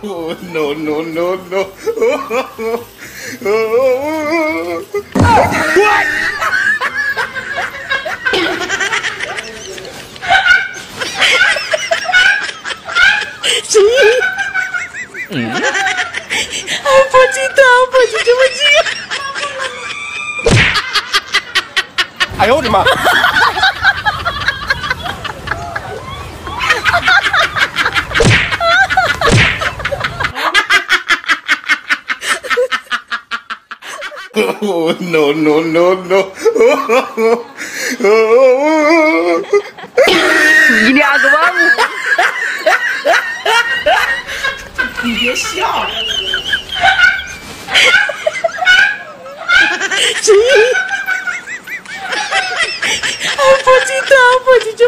Oh, no, no, no, no. What? 哎呦我的妈！Oh, no, no, no, no. Ginagawa mo. 你别笑。 Ang pachita, ang pachita,